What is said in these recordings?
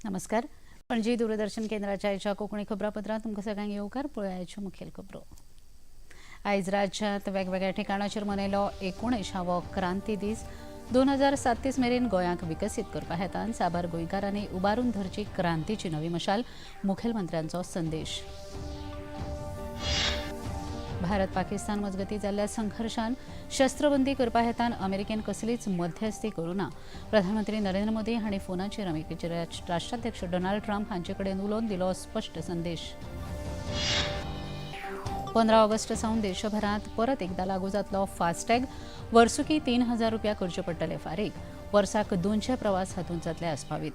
नमस्कार. पणजी दूरदर्शन केंद्राच्या आयच्या कोंकणी खबरापत्रांत तुमकां सगळ्यांक येवकार. पळोवया आयच्यो मुखेल खबरो. आयज राज्यांत वेगवेगळ्या ठिकाणाचेर मनयलो 19वो क्रांती दीस. 2037 मेरेन गोंयांक विकसीत करपा हेतान साबार गोंयकारांनी उबारून धरची क्रांतीची नवी मशाल, मुखेलमंत्र्यांचो संदेश. भारत पाकिस्तान मजगती जाल्ल्या संघर्शान शस्त्रबंदी करपा हेतान अमेरिकेन कसलीच मध्यस्थी करूं ना. प्रधानमंत्री नरेंद्र मोदी हांणी फोनाचेर अमेरिकेचे राष्ट्राध्यक्ष डोनाल्ड ट्रम्प हांचे कडेन उलोवन दिलो स्पश्ट संदेश. 15 ऑगस्ट सावन देशभरांत परत एकदा लागू जातलो फास्टॅग. वर्सुकी 3000 रुपया करचे पडटले फारीक. वर्साक 200 प्रवास हातूंत जातले आस्पावीत.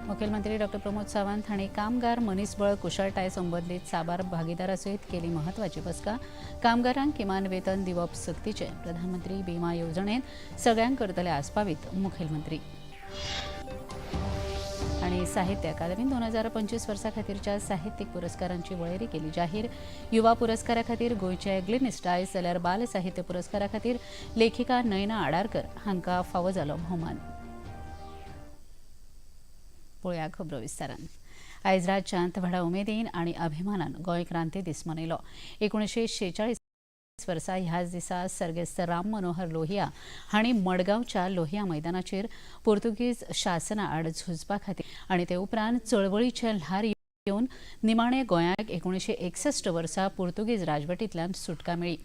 मुखेलमंत्री डॉक्टर प्रमोद सावंत हांणी कामगार मनीसबळ कुशळटाय संबंदीत साबार भागीदारा सयत केली म्हत्वाची बसका. कामगारांक किमान वेतन दिवप सक्तीचें. प्रधानमंत्री बिमा येवजणेंत सगळ्यांक करतले आस्पावीत, मुखेलमंत्री. आणि साहित्य अकादमीन 2025 वर्सा खातीरच्या साहित्यीक पुरस्कारांची वळेरी केली जाहीर. युवा पुरस्कारा खातीर गोंयचे ग्लिनिस डायस जाल्यार बाल साहित्य पुरस्कारा खातीर लेखिका नयना आडारकर हांकां फावो जालो भोवमान. पळोवया खबरो विस्तारान. आयज राज्यांत व्हडा उमेदीन आनी अभिमानान गोंय क्रांती दीस मनयलो. 1946 वर्सा ह्याच दिसा सर्गेस्त राम मनोहर लोहिया हांणी मडगांवच्या लोहिया मैदानाचेर पुर्तुगीज शासना आड झुजपा खातीर आनी ते उपरांत चळवळीचें ल्हार येवन निमाणे गोंयाक 1961 वर्सा पुर्तुगीज राजवटींतल्यान सुटका मेळ्ळी.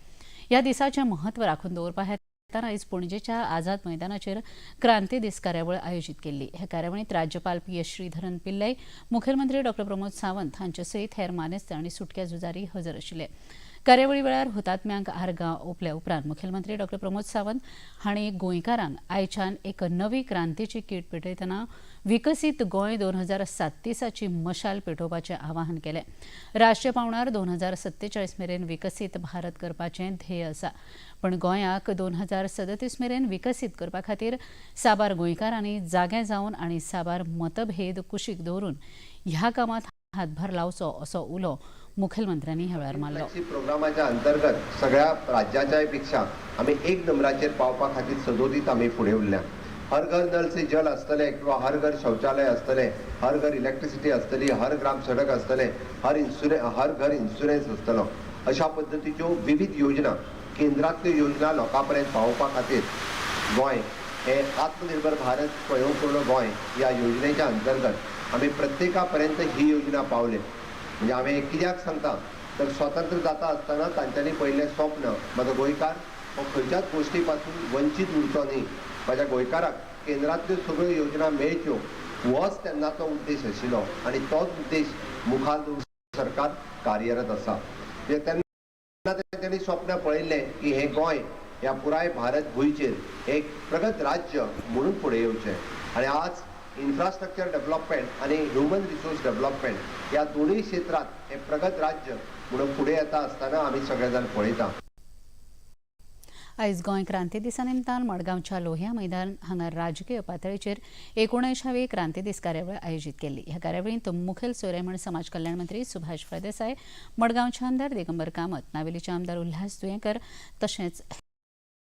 ह्या दिसाचें म्हत्व राखून दवरपा हेतान आयज पणजेच्या आझाद मैदानाचेर क्रांती दीस कार्यावळ आयोजीत केल्ली. हे कार्यावळींत राज्यपाल पी एस श्रीधरन पिल्लय, मुखेलमंत्री डॉक्टर प्रमोद सावंत हांचे सयत हेर मानेस्त आनी सुटक्या झुजारी हजर आशिल्ले. कार्यावळी वेळार हुतात्म्यांक आर्गां ओंपल्या उपरांत मुखेलमंत्री डॉक्टर प्रमोद सावंत हांणी गोंयकारांक आयच्यान एक नवी क्रांतीची कीट पेटयतना विकसीत गोंय 2037ची मशाल पेटोवपाचें आवाहन केलें. राष्ट्रीय पांवड्यार 2047 मेरेन विकसीत भारत करपाचें ध्येय आसा, पण गोंयाक 2037 मेरेन विकसीत करपा खातीर साबार गोंयकारांनी जागे जावन आनी साबार मतभेद कुशीक दवरून ह्या कामांत हातभार लावचो असो उलो मुखेलमंत्र्यांनी ह्या वेळार मारलो. फ्लॅगशीप प्रोग्रामाच्या अंतर्गत सगळ्या राज्याच्या पेक्षा आमी एक नंबराचेर पावपा खातीर सदोदीत आमी फुडें उरल्या. हर घर नल से जल आसतलें किंवा हर घर शौचालय आसतलें, हर घर इलेक्ट्रिसिटी आसतली, हर ग्राम सडक आसतलें, हर घर इन्शुरन्स आसतलो, अशा पद्दतीच्यो विविध योजना, केंद्रांतल्यो योजना लोकां पर्यंत पावोवपा खातीर गोंय हे आत्मनिर्भर भारत स्वयंपूर्ण गोंय ह्या योजनेच्या अंतर्गत आमी प्रत्येका पर्यंत ही योजना पावले. म्हणजे हांवें कित्याक सांगता तर स्वतंत्र जाता आसतना तांच्यांनी पळयल्लें स्वप्न, म्हजो गोंयकार हो खंयच्याच गोश्टी पासून वंचीत उरचो न्ही, म्हाज्या गोंयकाराक केंद्रांतल्यो सगळ्यो योजना मेळच्यो, होच तेन्नाचो उद्देश आशिल्लो आनी तोच उद्देश मुखार दवरून सरकार कार्यरत आसा. म्हणजे तेन्ना तेंच्यांनी स्वप्न पळयल्लें की हें गोंय ह्या पुराय भारत भुंयचेर एक प्रगत राज्य म्हणून फुडें येवचें आनी आज इन्फ्रास्ट्रक्चर डेव्हलपमेंट आनी ह्युमन रिसोर्स डेव्हलपमेंट ह्या दोनूय क्षेत्रांत हें प्रगत राज्य म्हणून फुडें येता आसतना आमी सगळे जाण पळयता. आयज गोंय क्रांती दिसा निमतान मडगांवच्या लोहिया मैदान हांगा राजकीय पातळीचेर 19वी क्रांती दीस कार्यावळ आयोजीत केल्ली. ह्या कार्यावळींत मुखेल सोयरे म्हण समाज कल्याण मंत्री सुभाष फळदेसाय, मडगांवचे आमदार दिगंबर कामत, नावेलीचे आमदार उल्हास तुयेंकर तशेंच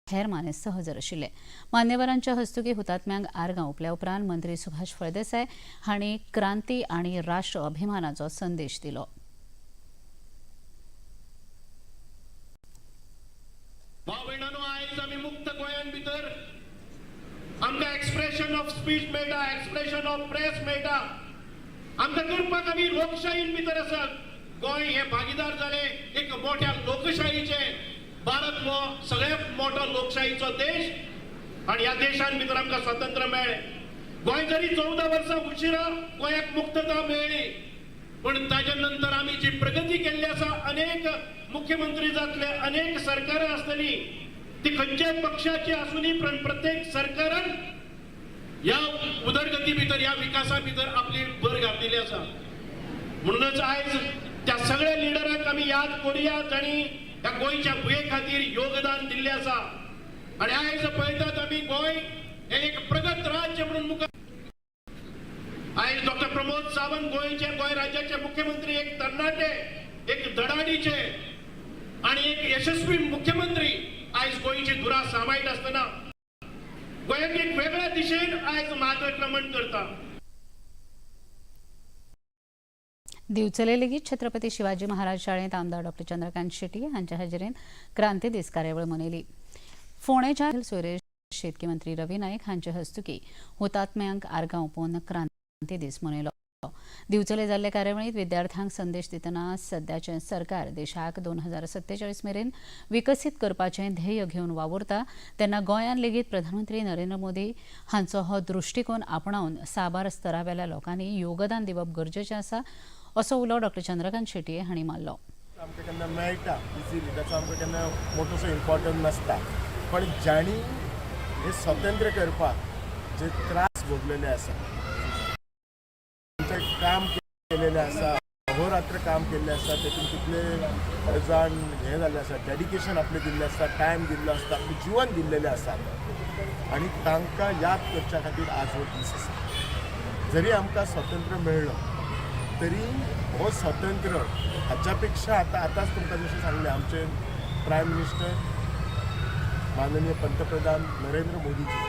हेर मानेस्त हजर आशिल्ले. मान्यवरांच्या हस्तुकी हुतात्म्यांक आर्गां ओंपल्या उपरांत मंत्री सुभाष फळदेसाय हांणी क्रांती आनी राष्ट्र अभिमानाचो संदेश दिलो. भाव भयणांनो, आयज आमी मुक्त गोंयान भितर आमकां एक्सप्रेशन ऑफ स्पीच मेळटा, एक्सप्रेशन ऑफ प्रेस मेळटा. आमकां करपाक आमी लोकशाहीन भितर आसात. गोंय हे भागीदार जाले एक मोठ्या लोकशाहीचे. भारत हो सगळ्यात मोठो लोकशाहीचो देश आनी ह्या देशान भितर आमकां स्वातंत्र्य मेळ्ळें. गोंय जरी 14 वर्सां उशिरा गोंयाक मुक्तता मेळ्ळी, पण ताच्या नंतर आमी जी प्रगती केल्ली आसा, अनेक मुख्यमंत्री जातले, अनेक सरकारां आसतली, ती खंयच्याय पक्षाची आसूनी, पण प्रत्येक सरकारान ह्या उदरगती भितर, ह्या विकासा भितर आपली भर घातलेली आसा. म्हणूनच आयज त्या सगळ्या लिडरांक आमी याद करुया जांणी ह्या गोंयच्या भुंये खातीर योगदान दिल्लें आसा. आनी आयज पळयतात आमी गोंय हें एक प्रगत राज्य म्हणून मुखार. आयज डॉक्टर प्रमोद सावंत गोंयचे, गोंय राज्याचे मुख्यमंत्री, एक तरणाटे, एक धडाडीचे आणि एक यशस्वी मुख्यमंत्री आयज गोंयची धुरा सांबाळटा आसतना गोंयांत एक वेगळ्या दिशेन आयज मार्गक्रमण करता. दिवचले लेगीत छत्रपती शिवाजी महाराज शाळेंत आमदार डॉक्टर चंद्रकांत शेट्टी हांच्या हाजेरीन क्रांती दीस कार्यावळ मनयली. फोंडेच्या सोयरे शेतकी मंत्री रवी नायक हांचे हस्तुकी हुतात्म्यांक आर्गां ओंपून क्रांती दीस मनयलो. दिवचले जाल्ले कार्यावळींत विद्यार्थ्यांक संदेश दितना सद्याचें सरकार देशाक 2047 मेरेन विकसीत करपाचें ध्येय घेवन वावुरता तेन्ना गोंयांत लेगीत प्रधानमंत्री नरेंद्र मोदी हांचो हो दृश्टिकोन आपणावन साबार स्तरावेल्या लोकांनी योगदान दिवप गरजेचें आसा असो उलो डॉक्टर चंद्रकांत शेट्टी हांणी मारलो. आमकां केन्ना मेळटा इजिली, ताचो आमकां केन्ना मोटोसो इम्पॉर्टन्स नासता, पण जांणी हे स्वतंत्र करपाक जे त्रास भोगलेले आसा, काम केलेलें आसा, अहोरात्र काम केल्लें आसा, तेतून कितले जाण हें जाल्लें आसा, डेडिकेशन आपलें दिल्लें आसता, टायम दिल्लो आसता, आपलें जिवन दिल्लेलें आसा आनी तांकां याद करच्या खातीर आज हो दीस आसा. जरी आमकां स्वतंत्र मेळ्ळो तरी हो स्वतंत्र हाच्या पेक्षा आतां आतांच तुमकां जशें सांगलें, आमचे प्रायम मिनिस्टर माननीय पंतप्रधान नरेंद्र मोदीजी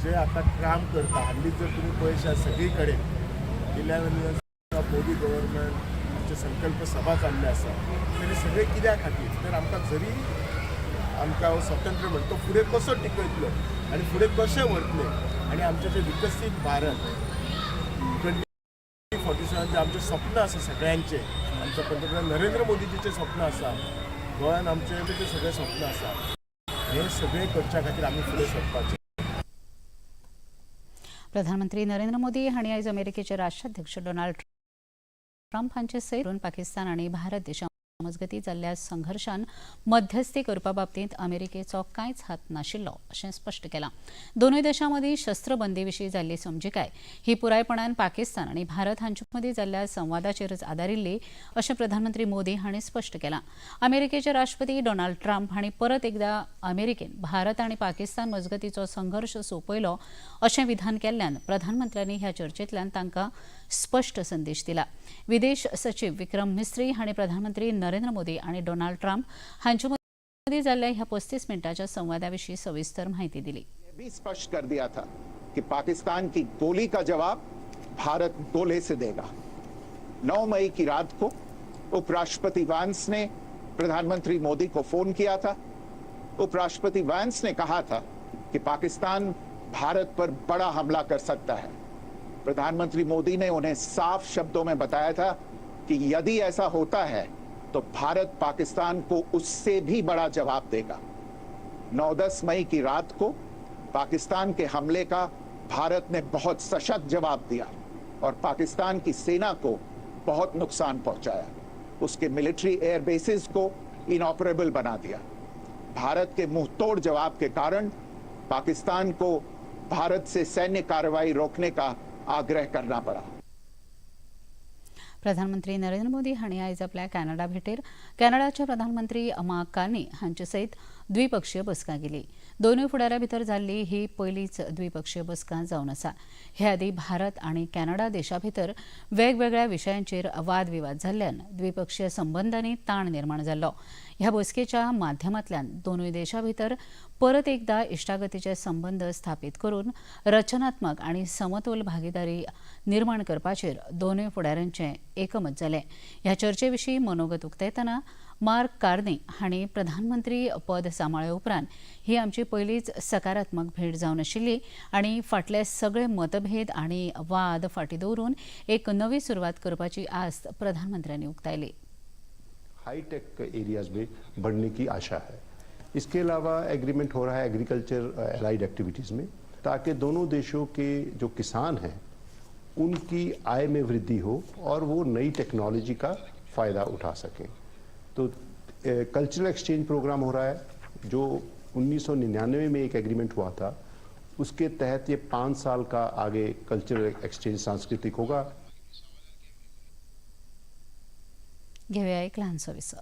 जे आतां काम करता, हालींच जर तुमी पळयशात सगळी कडेन 11 years of Modi government आमचे संकल्प सभा चालले आसा, तरी सगळे कित्या खातीर तर आमकां जरी आमकां हो स्वतंत्र मेळ्ळो तो फुडें कसो टिकयतलो आनी फुडें कशें व्हरतले आनी आमचें जें विकसीत भारत 2047 जें आमचें स्वप्न आसा सगळ्यांचें, आमच्या पंतप्रधान नरेंद्र मोदीजीचें स्वप्न आसा, गोंयान आमचें तें सगळें स्वप्न आसा, हें सगळें करच्या खातीर आमी फुडें सरपाचें. प्रधानमंत्री नरेंद्र मोदी हांणी आयज अमेरिकेचे राष्ट्राध्यक्ष डोनाल्ड ट्रम्प हांचे सयत पाकिस्तान आनी भारत देशा मजगतीं जाल्ल्या संघर्शान मध्यस्थी करपा बाबतींत अमेरिकेचो कांयच हात नाशिल्लो अशें स्पश्ट केलां. दोनूय देशां मदीं शस्त्रबंदी विशीं जाल्ली समजिकाय ही पुरायपणान पाकिस्तान आनी भारत हांचे मदीं जाल्ल्या संवादाचेरच आदारिल्ली अशें प्रधानमंत्री मोदी हांणी स्पश्ट केलां. अमेरिकेचे राष्ट्रपती डोनाल्ड ट्रम्प हांणी परत एकदा अमेरिकेन भारत आनी पाकिस्तान मजगतीचो संघर्श सोंपयलो अशें विधान केल्ल्यान प्रधानमंत्र्यांनी ह्या चर्चेंतल्यान तांकां स्पश्ट संदेश दिला. विदेश सचिव विक्रम मिस्त्री हांणी प्रधानमंत्री नरेंद्र मोदी आनी डोनाल्ड ट्रम्प हांचे मदीं जाल्ल्या ह्या 35 मिनटांच्या संवादा विशीं सविस्तर माहिती दिली. भी स्पष्ट कर दिया था कि पाकिस्तान की गोली का जवाब भारत गोले से देगा. 9 मई की रात को उपराष्ट्रपति वांस ने प्रधानमंत्री मोदी को फोन किया था. उपराष्ट्रपति वांस ने कहा था कि पाकिस्तान भारत पर बड़ा हमला कर सकता है. प्रधानमंत्री मोदी ने उन्हें साफ शब्दों में बताया था कि यदि ऐसा होता है तो भारत पाकिस्तान को उससे भी बड़ा जवाब देगा. 9-10 मई की रात को पाकिस्तान के हमले का भारत ने बहुत सशक्त जवाब दिया और पाकिस्तान की सेना को बहुत नुकसान पहुंचाया, उसके मिलिट्री एयर बेसिस को इनऑपरेबल बना दिया. भारत के मुंहतोड़ जवाब के कारण पाकिस्तान को भारत से सैन्य कार्रवाई रोकने का आग्रह करना पड़ा. प्रधानमंत्री नरेंद्र मोदी हांणी आयज आपल्या कॅनडा भेटेर कॅनडाचे प्रधानमंत्री मार्क कार्नी हांचे सयत द्विपक्षीय बसका केली. दोनूय फुडाऱ्यां भितर जाल्ली ही पयलीच द्विपक्षीय बसका जावन आसा. हे आदीं भारत आनी कॅनडा देशा भितर वेगवेगळ्या विशयांचेर वादविवाद जाल्ल्यान द्विपक्षीय संबंदांनी ताण निर्माण जाल्लो. ह्या बसकेच्या माध्यमांतल्यान दोनूय देशां भितर परत एकदा इश्टागतीचे संबंद स्थापीत करून रचनात्मक आनी समतोल भागीदारी निर्माण करपाचेर दोनूय फुडाऱ्यांचें एकमत जालें. ह्या चर्चे विशीं मनोगत उक्तायतना मार्क कार्नी हांणी प्रधानमंत्री पद सांबाळ्ळे उपरांत ही आमची पयलीच सकारात्मक भेट जावन आशिल्ली आनी फाटले सगळे मतभेद आनी वाद फाटीं दवरून एक नवी सुरवात करपाची आस्त प्रधानमंत्र्यांनी उक्तायली. हाईटेक एरियाज में बढ़ने की आशा है. इसके अलावा एग्रीमेंट हो रहा है एग्रीकल्चर एलाइड एक्टिविटीज़ में, ताकि दोनों देशों के जो किसान हैं उनकी आय में वृद्धि हो और वो नई टेक्नोलॉजी का फ़ायदा उठा सकें. तो कल्चरल एक्सचेंज प्रोग्राम हो रहा है, जो 1999 में एक एग्रीमेंट हुआ था, उसके तहत ये 5 साल का आगे कल्चरल एक्सचेंज सांस्कृतिक होगा. घेऊया एक लहानसो विसव.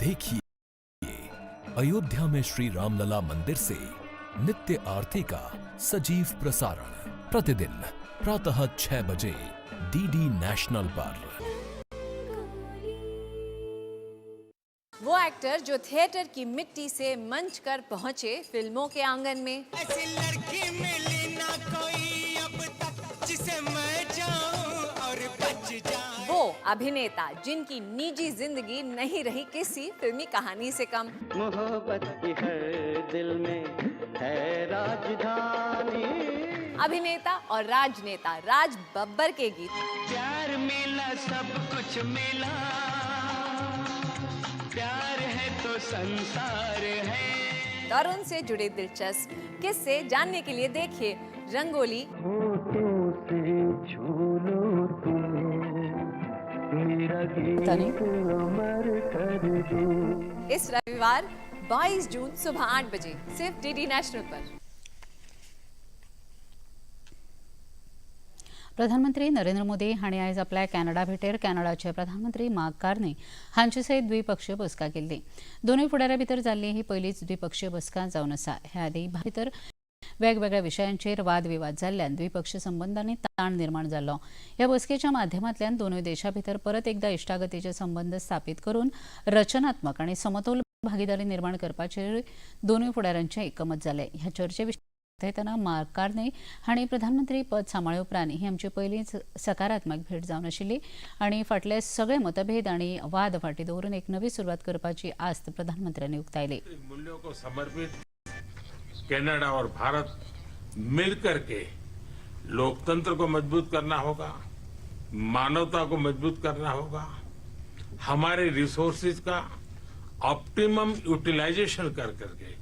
देखिए अयोध्या में श्री रामलला मंदिर से नित्य आरती का सजीव प्रसारण प्रतिदिन प्रातः 6 बजे डीडी नेशनल पर। वो एक्टर जो थिएटर की मिट्टी से मंच कर पहुंचे फिल्मों के आंगन में। ऐसी लड़की मिली ना कोई अब तक जिसे मैं जाऊं और बच जाऊं। वो अभिनेता जिनकी निजी जिंदगी नहीं रही किसी फिल्मी कहानी से कम। मोहब्बत की हर दिल में है राजधानी। अभिनेता और राजनेता राज बब्बर के गीत। प्यार मिला सब कुछ मिला, प्यार है तो संसार है। और उनसे जुड़े दिलचस्प किस्से जानने के लिए देखिए रंगोली होठों से छू लो तुम मेरा गीत अमर कर दो। इस रविवार 22 जून सुबह 8 बजे सिर्फ डीडी नेशनल पर। प्रधानमंत्री नरेंद्र मोदी हांणी आयज आपल्या कॅनडा भेटेर कॅनडाचे प्रधानमंत्री मार्क कार्नी हांचे सयत द्विपक्षीय बसका केल्ली. दोनूय फुडाऱ्यां भितर जाल्ली ही पयलीच द्विपक्षीय बसका जावन आसा. हे आदीं भितर वेगवेगळ्या विशयांचेर वादविवाद जाल्ल्यान द्विपक्षीय संबंदांनी ताण निर्माण जाल्लो. ह्या बसकेच्या माध्यमांतल्यान दोनूय देशां भितर परत एकदा इश्टागतीचे संबंद स्थापीत करून रचनात्मक आनी समतोल भागीदारी निर्माण करपाचेर दोनूय फुडाऱ्यांचें एकमत जालें. ह्या चर्चे विशीं उलयतना मार्क कार्नी हांणी प्रधानमंत्री पद सांबाळ्ळे उपरांत ही आमची पयलीच सकारात्मक भेट जावन आशिल्ली आनी फाटले सगळे मतभेद आनी वाद फाटीं दवरून एक नवी सुरवात करपाची आस्त प्रधानमंत्र्यांनी उक्तायली. मूल्यों को समर्पित कनाडा और भारत मिलकर के लोकतंत्र को मजबूत करना होगा, मानवता को मजबूत करना होगा, हमारे रिसोर्सेज का ऑप्टिमम यूटिलाइजेशन कर करके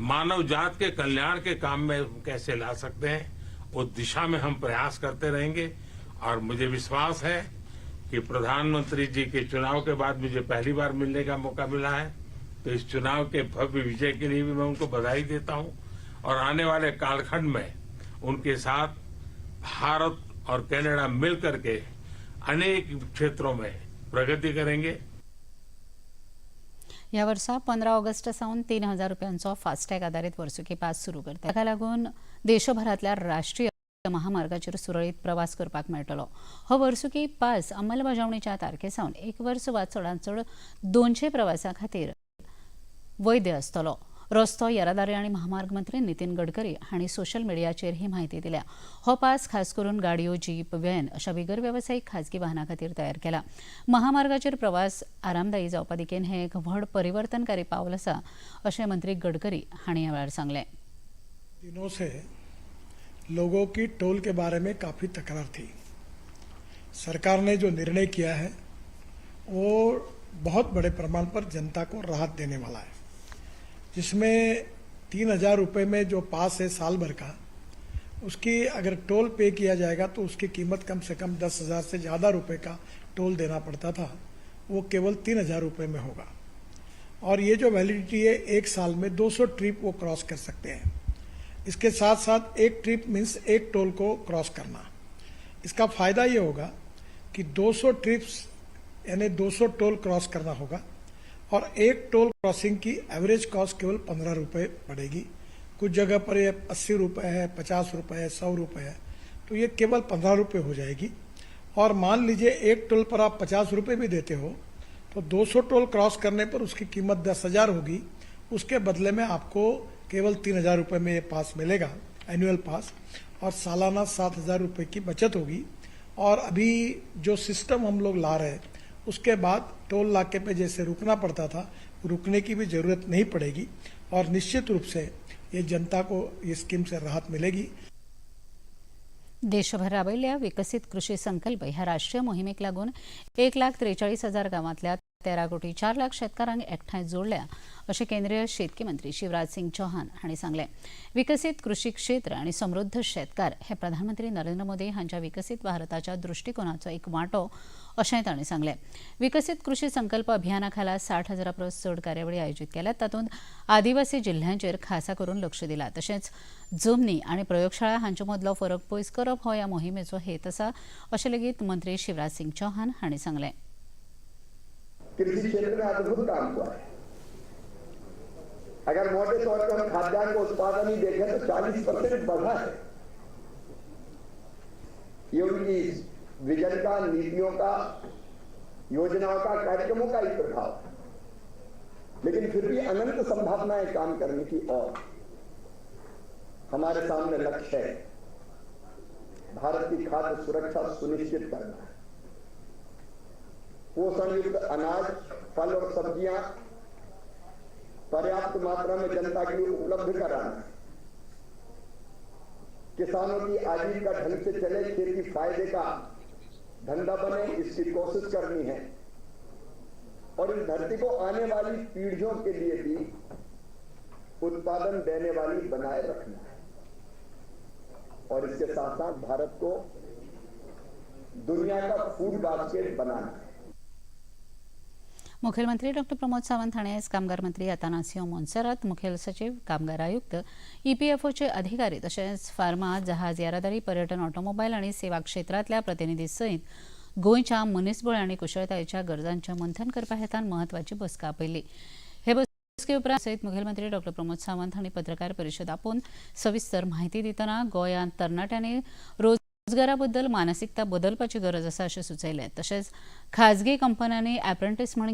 मानव जात के कल्याण के काम में कैसे ला सकते हैं, उस दिशा में हम प्रयास करते रहेंगे। और मुझे विश्वास है कि प्रधानमंत्री जी के चुनाव के बाद मुझे पहली बार मिलने का मौका मिला है, तो इस चुनाव के भव्य विजय के लिए भी मैं उनको बधाई देता हूं और आने वाले कालखंड में उनके साथ भारत और कनाडा मिलकर के अनेक क्षेत्रों में प्रगति करेंगे। ह्या वर्सा 15 ऑगस्ट सावन 3,000 रुपयांचो फास्टॅग आदारीत वर्सुकी पास सुरू करता. ताका लागून देशभरांतल्या राष्ट्रीय महामार्गाचेर सुरळीत प्रवास करपाक मेळटलो. हो वर्सुकी पास अंमलबजावणीच्या तारखे सावन एक वर्स वा चडांत चड 200 प्रवासां खातीर वैध आसतलो. रस्तो येरादारी आनी महामार्ग मंत्री नितीन गडकरी हांणी सोशल मिडियाचेर ही म्हायती दिल्या. हो पास खास करून गाडयो, जीप, व्हॅन अशा बिगर वेवसायीक खाजगी वाहनां खातीर तयार केला. महामार्गाचेर प्रवास आरामदायी जावपा दिकेन हें एक व्हड परिवर्तनकारी पावल आसा अशें मंत्री गडकरी हांणी ह्या वेळार सांगलें. दिनों से लोगों की टोल के बारे में काफ़ी तकरार थी। सरकार ने जो निर्णय किया है वो बहुत बड़े प्रमाण पर जनता को राहत देने वाला है, जिसमें 3,000 रुपये में जो पास है साल भर का, उसकी अगर टोल पे किया जाएगा तो उसकी कीमत कम से कम 10,000 से ज़्यादा रुपए का टोल देना पड़ता था, वो केवल 3,000 रुपये में होगा। और ये जो वैलिडिटी है एक साल में 200 ट्रिप वो क्रॉस कर सकते हैं। इसके साथ साथ एक ट्रिप मीन्स एक टोल को क्रॉस करना। इसका फ़ायदा ये होगा कि 200 ट्रिप्स यानी 200 टोल क्रॉस करना होगा और एक टोल क्रॉसिंग की एवरेज कॉस्ट केवल 15 रुपये पड़ेगी। कुछ जगह पर ये 80 रुपये है, 50 रुपये है, 100 रुपये है, तो ये केवल 15 रुपये हो जाएगी। और मान लीजिए एक टोल पर आप 50 रुपये भी देते हो तो 200 टोल क्रॉस करने पर उसकी कीमत 10,000 होगी। उसके बदले में आपको केवल 3,000 रुपये में ये पास मिलेगा, एनुअल पास, और सालाना 7,000 रुपये की बचत होगी। और अभी जो सिस्टम हम लोग ला रहे हैं उसके बाद टोल नाके पे जैसे रुकना पड़ता था, रुकने की भी जरूरत नहीं पड़ेगी और निश्चित रूप से ये जनता को ये स्कीम से राहत मिलेगी। देशभर राबयल्ल्या विकसीत कृषी संकल्प ह्या राष्ट्रीय मोहिमेक लागून 1,43,000 गांवांतल्या 13 कोटी 4 लाख शेतकारांक एकठांय जोडल्या अशें केंद्रीय शेतकी मंत्री शिवराज सिंग चौहान हांणी सांगलें. विकसीत कृषी क्षेत्र आनी समृद्ध शेतकार हे प्रधानमंत्री नरेंद्र मोदी हांच्या विकसीत भारताच्या दृश्टिकोनाचो एक वांटो अशेंय तांणी सांगलें. विकसीत कृषी संकल्प अभियाना खाला 60 हजारा परस चड कार्यावळी आयोजीत केल्यात. तातूंत आदिवासी जिल्ह्यांचेर खासा करून लक्ष दिलां. तशेंच जमनी आनी प्रयोगशाळा हांचे मदलो फरक पयस करप हो ह्या मोहिमेचो हेत आसा अशें लेगीत मंत्री शिवराज सिंग चौहान हांणी सांगलें. कृषि क्षेत्र में अद्भुत काम हुआ है। अगर मोटे तौर पर हम खाद्यान्न का उत्पादन ही देखें तो 40% बढ़ा है। ये उनकी विजन का, नीतियों का, योजनाओं का, कार्यक्रमों का ही प्रभाव है। लेकिन फिर भी अनंत संभावनाएं काम करने की और हमारे सामने लक्ष्य है, भारत की खाद्य सुरक्षा सुनिश्चित करना है। पोषण युक्त अनाज, फल और सब्जियां पर्याप्त मात्रा में जनता के लिए उपलब्ध कराना है। किसानों की आजीविका ढंग से चले, खेती फायदे का धंधा बने, इसकी कोशिश करनी है। और इस धरती को आने वाली पीढ़ियों के लिए भी उत्पादन देने वाली बनाए रखना है। और इसके साथ साथ भारत को दुनिया का फूड बास्केट बनाना है। मुखेलमंत्री डॉक्टर प्रमोद सावंत हांणी आयज कामगार मंत्री आतानासियो मोन्सेरात, मुखेल सचिव, कामगार आयुक्त, ईपीएफओचे अधिकारी तशेंच फार्मा, जहाज येरादारी, पर्यटन, ऑटोमोबायल आनी सेवा क्षेत्रांतल्या प्रतिनिधी सयत गोंयच्या मनीसबळ आनी कुशळतायेच्या गरजांचें मंथन करपा हेतान म्हत्वाची बसका आपयली। हे बसके उपरांत सयत मुखेलमंत्री डॉक्टर प्रमोद सावंत हांणी पत्रकार परिशद आपोवन सविस्तर म्हायती दितना गोंयांत तरणाट्यांनी रोजगारा बद्दल मानसिकता बदलपाची गरज आसा अशें सुचयलें। तशेंच खाजगी कंपन्यांनी एप्रेंटीस म्हूण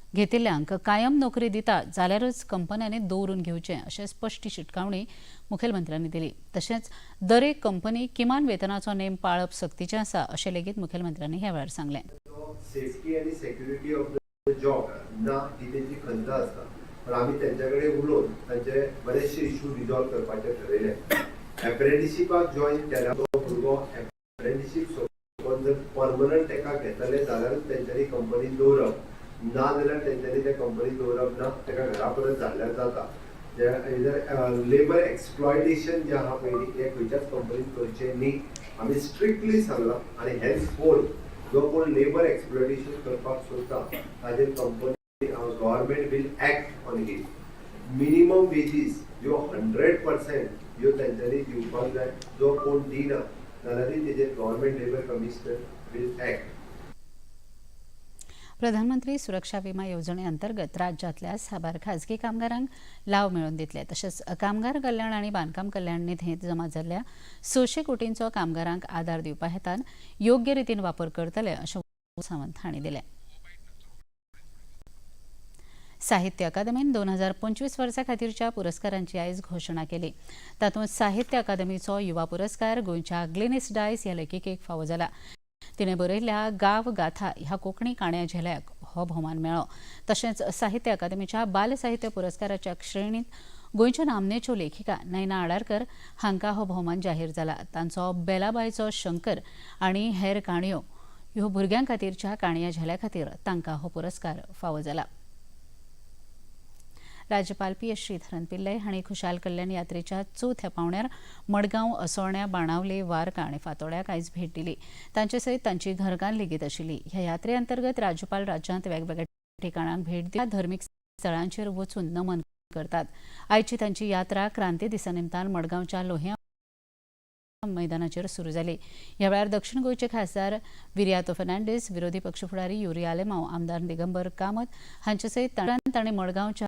घेतिल्ल्यांक कायम नोकरी दिता जाल्यारच कंपन्यांनी दवरून घेवचें अशें स्पश्ट शिटकावणी मुखेलमंत्र्यांनी दिली। तशेंच दरेक कंपनी किमान वेतनाचो नेम पाळप सक्तीचें आसा अशें लेगीत मुखेलमंत्र्यांनी ह्या वेळार सांगलें। सेफ्टी आनी सेक्युरिटी ऑफ the job ना ही तेंची खंत आसता, पण आमी तेंच्या कडेन उलोवन तांचे बरेचशे इशू रिजॉल्व करपाचे ठरयले। एप्रेंटिशीपाक जॉयन केल्या तो भुरगो एप्रेंटिशीप सोंपोवन जर परमनंट तेका घेतले जाल्यारूच तेंच्यांनी कंपनीन दवरप, ना जाल्यार तेंच्यांनी त्या कंपनीन दवरप ना, तेका घरा परत धाडल्यार जाता। लेबर एक्सप्लॉयटेशन जें आहा पळय न्ही, हें खंयच्याच कंपनीन करचें न्ही, आमी स्ट्रिक्टली सांगलां। आनी हेन्स फोर्थ जो कोण लेबर एक्सप्लॉयटेशन करपाक सोदता ताजेर company government will act on him. Minimum wages ह्यो 100% ह्यो तेंच्यांनी दिवपाक जाय, जो कोण दिना जाल्यारूय तेजेर government labour commissioner will act. प्रधानमंत्री सुरक्षा विमा येवजणे अंतर्गत राज्यातल्या साबार खाजगी कामगारांक लाव मेळोवन दितले। तशेंच कामगार कल्याण आनी बांदकाम कल्याण निधींत जमा जाल्ल्या 600 कोटींचो कामगारांक आदार दिवपा हेतान योग्य रितीन वापर करतले अशें सावंत हांणी दिलें। साहित्य अकादमीन 2025 वर्सा खातीरच्या पुरस्कारांची आयज घोशणा केली। तातूंत साहित्य अकादमीचो युवा पुरस्कार गोंयच्या ग्लेनिस डायस ह्या लेखिकेक फावो जाला। तिणें बरयल्ल्या गाव गाथा ह्या कोंकणी काण्या झेल्याक हो भोवमान मेळ्ळो। तशेंच साहित्य अकादमीच्या बाल साहित्य पुरस्काराच्या श्रेणींत गोंयच्यो नामनेच्यो लेखिका नैना आडारकर हांकां हो भोवमान जाहीर जाला। तांचो बेलाबायचो शंकर आनी हेर काणयो ह्यो भुरग्यां खातीरच्या काणया झेल्या खातीर तांकां हो पुरस्कार फावो जाला। राज्यपाल पी एस श्रीधरन पिल्लय हांणी खुशाल कल्याण यात्रेच्या चवथ्या पावंड्यार मडगांव, असोळण्या, बाणावले, वार्का आनी फातोड्याक आयज भेट दिली। तांचे सयत तांची घरकान्न लेगीत आशिल्ली। ह्या यात्रे अंतर्गत राज्यपाल राज्यांत वेगवेगळ्या ठिकाणांक भेट दिता, धर्मीक स्थळांचेर वचून नमन करतात। आयची तांची यात्रा क्रांती दिसा निमतान मडगांवच्या लोहिया मैदानाचेर सुरू जाली। ह्या वेळार दक्षिण गोंयचे खासदार विरियातो फर्नांडीस, विरोधी पक्ष फुडारी युरी आलेमाव, आमदार दिगंबर कामत हांचे सयत तांणी मडगांवच्या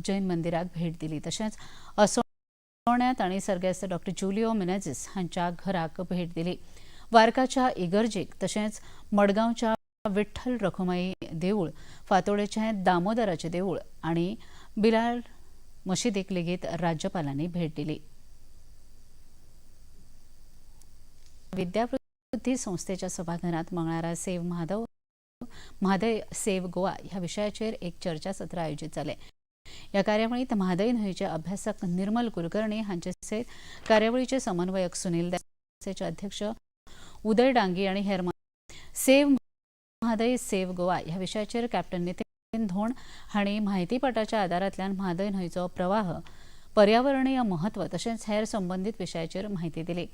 जैन मंदिराक भेट दिली। तशेंच असोळण्या तांणी सर्गेस्त डॉक्टर जुलियो मिनेझिस हांच्या घराक भेट दिली। वार्काच्या इगर्जेक तशेंच मडगांवच्या विठ्ठल रखुमाई देवूळ, फातोडेचें दामोदराचें देवूळ आनी बिलाल मशिदीक लेगीत राज्यपालांनी भेट दिली। विद्यावृद्धी संस्थेच्या सभाघरात मंगळारा सेव्ह म्हादय सेव्ह गोवा ह्या विशयाचेर एक चर्चासत्र आयोजीत जालें। ह्या कार्यावळींत म्हादय न्हंयचे अभ्यासक निर्मल कुलकर्णी हांचे सयत कार्यावळीचे समन्वयक सुनील दासेचे अध्यक्ष उदय डांगी आनी हेर सेव्ह म्हादय सेव्ह गोवा ह्या विशयाचेर कॅप्टन नितीन धोंड हांणी म्हायतीपटाच्या आदारांतल्यान म्हादय न्हंयचो प्रवाह, पर्यावरणीय म्हत्व तशेंच हेर संबंदीत विशयाचेर म्हायती दिली।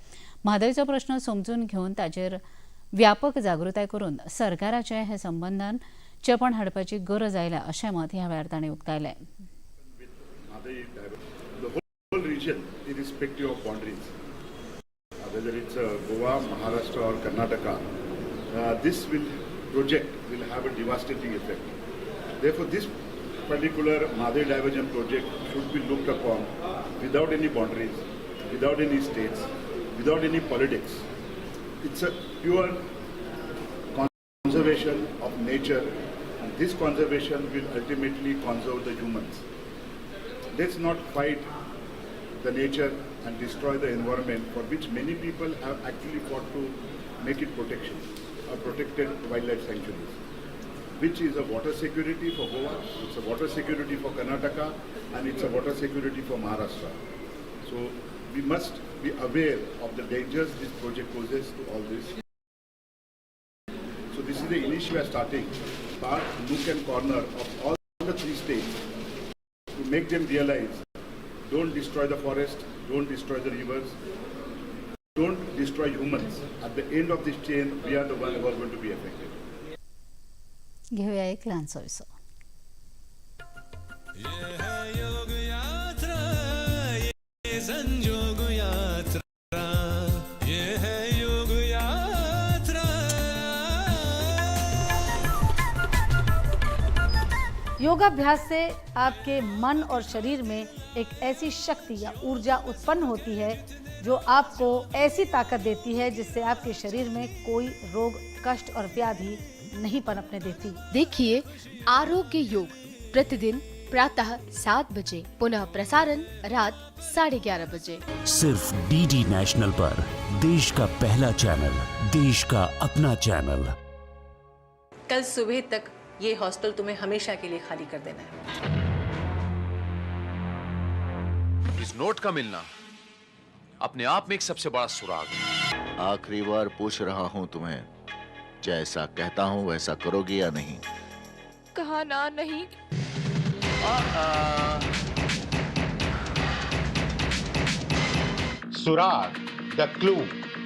म्हादयचो प्रश्न समजून घेवन ताचेर व्यापक जागृताय करून सरकाराचे हे संबंदान चेपण हाडपाची गरज आयल्या अशें मत ह्या वेळार तांणी उक्तायलें। The whole region, irrespective of boundaries, whether it's Goa, Maharashtra or Karnataka, this project will have a devastating effect. Therefore, this particular Mhadei diversion project should be looked upon without any boundaries, without any states, without any politics. It's a pure conservation of nature, and this conservation will ultimately conserve the humans. Let's not fight the nature and destroy the environment for which many people have actually fought to make it protection, or protected wildlife sanctuaries, which is a water security for Goa, it's a water security for Karnataka, and it's a water security for Maharashtra. So we must be aware of the dangers this project poses to all this. So this is the initiative we are starting, part, nook and corner of all the three states, to make them realize, don't destroy the forest, don't destroy the rivers, don't destroy humans. At the end of this chain, we are the ones who are going to be affected. घेऊया एक लहानसा विसव. ये है योग यात्रा, ये संजोग यात्रा, ये है योग यात्रा. योगाभ्यास से आपके मन और शरीर में एक ऐसी शक्ति या ऊर्जा उत्पन्न होती है जो आपको ऐसी ताकत देती है जिससे आपके शरीर में कोई रोग, कष्ट और व्याधि नहीं पनपने देती. देखिए आरोग्य योग प्रतिदिन प्रातः 7 बजे, पुनः प्रसारण रात 11:30 बजे. सिर्फ डीडी नेशनल पर, देश का पहला चैनल, देश का अपना चैनल. कल सुबह तक ये हॉस्टल तुम्हें हमेशा के लिए खाली कर देना है. इस नोट का मिलना अपने आप में एक सबसे बड़ा सुराग है. आखिरी बार पूछ रहा हूं तुम्हें, जैसा कहता हूं वैसा करोगी या नहीं? कहा ना नहीं. सुराग the clue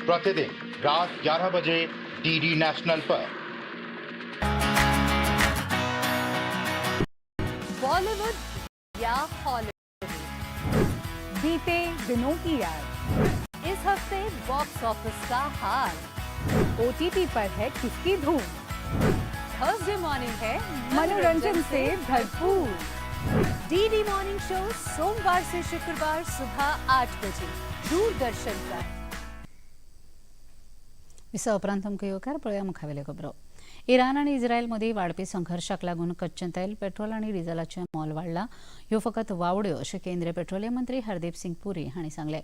प्रतिदिन रात 11 बजे डीडी नेशनल पर. बॉलीवुड या हॉलीवुड, बीते दिनों की याद, इस हफ्ते बॉक्स ऑफिस का हाल, ओटीटी पर है किसकी धूम, थर्सडे मॉर्निंग है मनोरंजन से भरपूर. डीडी मॉर्निंग शो सोमवार से शुक्रवार सुबह 8 बजे दूरदर्शन पर. विसवा उपरांत तुमकां येवकार. पळोवया मुखावेल्यो खबरो. इराण आनी इस्रायल मदीं वाडपी संघर्शाक लागून कच्चें तेल, पेट्रोल आनी डिझलाचें मोल वाडलां. ह्यो फकत वावड्यो अशें केंद्रीय पेट्रोलियम मंत्री हरदीप सिंग पुरी हांणी सांगलें.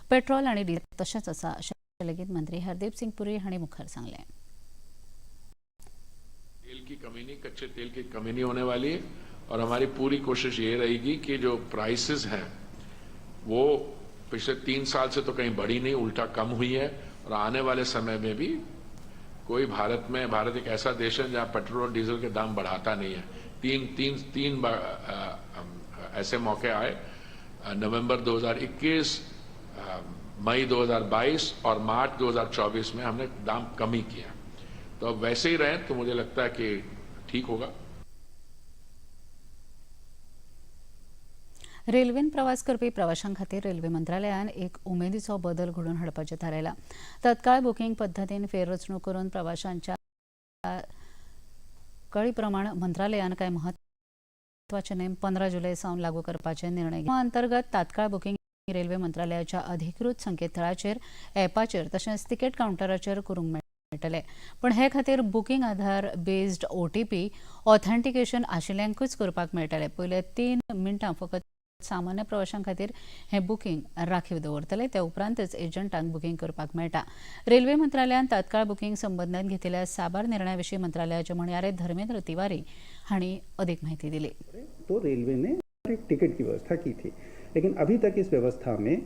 पेट्रोल आनी डिझल तशेंच आसा अशें लेगीत मंत्री हरदीप सिंग पुरी हांणी मुखार सांगलें. तेल की कमी नहीं, कच्चे तेल की कमी नहीं होने वाली है और हमारी पूरी कोशिश ये रहेगी कि जो प्राइसेस हैं वो पिछले 3 साल से तो कहीं बढ़ी नहीं, उल्टा कम हुई है और आने वाले समय में भी कोई भारत एक ऐसा देश है जहां पेट्रोल और डीजल के दाम बढ़ाता नहीं है. तीन तीन तीन ऐसे मौके आए, नवंबर 2021, मई 2022 और मार्च 2024 में हमने दाम कम ही किया. तो अब वैसे ही रहें तो मुझे लगता है कि ठीक होगा. रेल्वेन प्रवास करपी प्रवाशां खातीर रेल्वे मंत्रालयान एक उमेदीचो बदल घडोवन हाडपाचें थारायलां. तत्काळ बुकींग पद्दतीन फेररचणूक करून प्रवाशांच्या कळी प्रमाण मंत्रालयान कांय म्हत्वाचे नेम 15 जुलय सावन लागू करपाचे निर्णय घेतला. अंतर्गत तात्काळ बुकींग रेल्वे मंत्रालयाच्या अधिकृत संकेतथळाचेर, ॲपाचेर तशेंच तिकेट कावंटराचेर करूंक मेळटले. पण हे खातीर booking Aadhaar based OTP authentication आशिल्ल्यांकूच करपाक मेळटले. पयले 3 मिनटां फकत सामान्य प्रवाशां खातीर हें बुकींग राखीव दवरतले. त्या उपरांतच एजंटांक बुकींग करपाक मेळटा. रेल्वे मंत्रालयान तात्काळ बुकींग संबंदान घेतिल्ल्या साबार निर्णया विशीं मंत्रालयाचे म्हणयारे धर्मेंद्र तिवारी हांणी अधिक माहिती दिली. तो रेलवे ने एक टिकट की व्यवस्था की थी, लेकिन अभी तक इस व्यवस्था में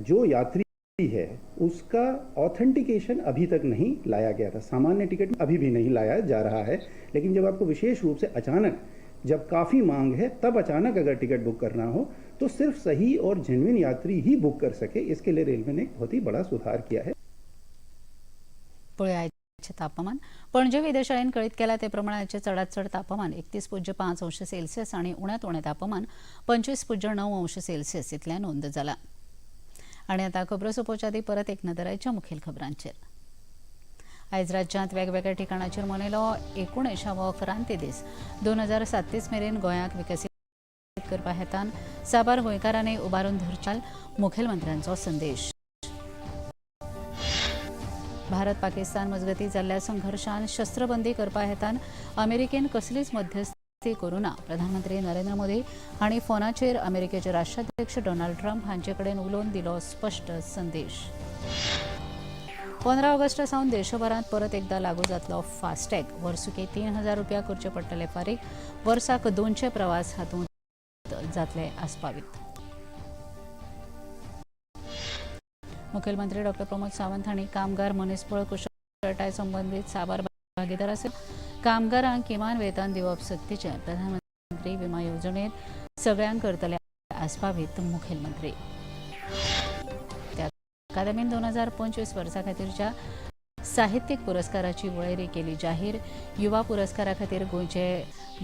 जो यात्री है उसका ऑथेंटिकेशन अभी तक नहीं लाया गया था. सामान्य टिकट अभी भी नहीं लाया जा रहा है, लेकिन जब आपको विशेष रूप से अचानक जब काफ़ी मांग है तब अचानक अगर टिकट बुक करना हो तो सिर्फ सही और जेन्युइन यात्री ही बुक कर सके, इसके लिए रेलवे ने एक बहुत ही बड़ा सुधार किया है. पळोवया आयचें तापमान. पणजे वेधशाळेन कळीत केलां ते प्रमाण आयचें चडांत चड तापमान 31.5 अंश सेल्सियस आनी उण्यांत उणें तापमान 25.9 अंश सेल्सियस इतलें नोंद जालां. आनी आतां खबरो सोंपोवच्या आदीं परत एक नदर आयच्या मुखेल खबरांचेर. आयज राज्यांत वेगवेगळ्या ठिकाणाचेर मनयलो 19वो क्रांती दीस. 2037 मेरेन गोंयाक विकसीत करपा हेतान साबार गोंयकारांनी उबारून धरच्या मुखेलमंत्र्यांचो संदेश. भारत पाकिस्तान मजगती जाल्ल्या संघर्शान शस्त्रबंदी करपा हेतान अमेरिकेन कसलीच मध्यस्थी करूं ना. प्रधानमंत्री नरेंद्र मोदी हांणी फोनाचेर अमेरिकेचे राष्ट्राध्यक्ष डोनाल्ड ट्रम्प हांचे कडेन उलोवन दिलो स्पश्ट संदेश. 15 ऑगस्ट सावन देशभरांत परत एकदा लागू जातलो फास्टॅग. वर्सुकी 3000 रुपया करचे पडटले फारीक. वर्साक 200 प्रवास हातूंत जातले आस्पावीत. मुखेलमंत्री डॉक्टर प्रमोद सावंत हांणी कामगार मनीसबळ कुशळटाय संबंदीत साबार भागीदार कामगारांक किमान वेतन दिवप सक्तीचें. प्रधानमंत्री विमा येवजणेंत सगळ्यांक करतले आस्पावीत मुखेलमंत्री. अकादमीन 2025 वर्सा खातीरच्या साहित्यीक पुरस्काराची वळेरी केली जाहीर. युवा पुरस्कारा खातीर गोंयचे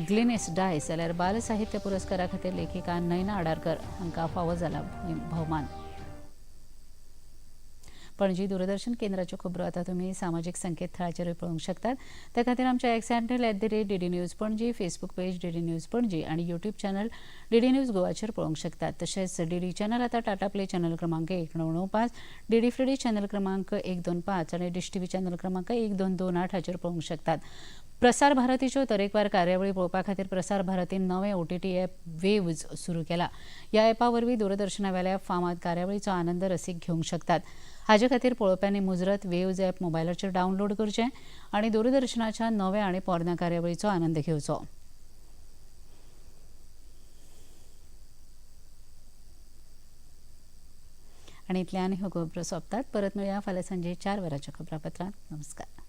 ग्लिनीस डायस जाल्यार बाल साहित्य पुरस्कारा खातीर लेखिका नयना आडारकर हांकां फावो जाला भोवमान. पणजी दूरदर्शन केंद्राच्यो खबरो आतां तुमी सामाजीक संकेतथळाचेरूय पळोवंक शकतात. त्या खातीर आमच्या X handle @DD News Panaji, Facebook page DD News Panaji आनी यूट्यूब चॅनल DD news गोवाचेर पळोवंक शकतात. तशेंच DD channel आतां टाटा प्ले चॅनल क्रमांक 1995, DD free channel क्रमांक 125 आनी डिश टीव्ही चॅनल क्रमांक 1228 हाचेर पळोवंक शकतात. प्रसार भारतीच्यो तरेकवार कार्यावळी पळोवपा खातीर प्रसार भारतीन नवें OTT app waves सुरू केला. ह्या ॲपा वरवीं दूरदर्शनावेल्या फामाद कार्यावळीचो आनंद रसीक घेवंक शकतात. हाजे खातीर पळोवप्यांनी मुजरत वेव्ज ॲप मोबायलाचेर डावनलोड करचें आनी दूरदर्शनाच्या नव्या आनी पोरण्या कार्यावळीचो आनंद घेवचो. आनी इतल्यान ह्यो खबरो सोंपतात. परत मेळया फाल्यां सांजे 4 वरांच्या खबरापत्रांत. नमस्कार.